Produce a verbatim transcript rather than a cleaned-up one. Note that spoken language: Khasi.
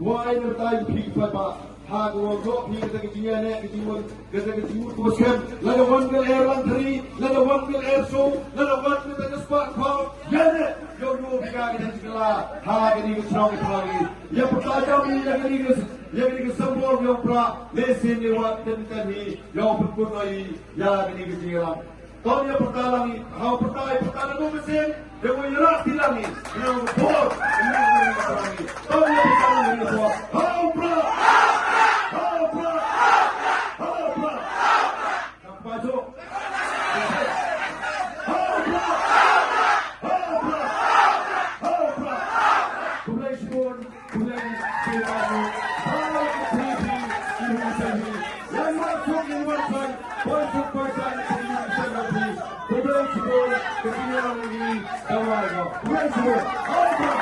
Wai na tai phi pa pa. Ha ko wo phi kata ka jingïa ne ka jingwan kata ka jingmut ko skem. Lada wan ka air lang tari, lada wan ka air show, lada wan kata ka sport ko. Ya ne, yo yo phi ka kata jingla. Ha ka ni ka srong ka thang ni. Ya pata jam ni ya ka ni ka ya ka ni ka sambor ya pra. Le sin ni wa ten ten ni. Ya put put ni ya ka ni ka jingla. Tony pyrta lang i, hau pyrta i pyrta na tu mesin, dia ko ira ti lang i, dia ko bor, ira ti lang i. Tony pyrta lang i bor. Hau pra, hau pra, hau pra. Nak baca. Hau pra, hau pra, hau pra. Kumlai sibun. Thank you.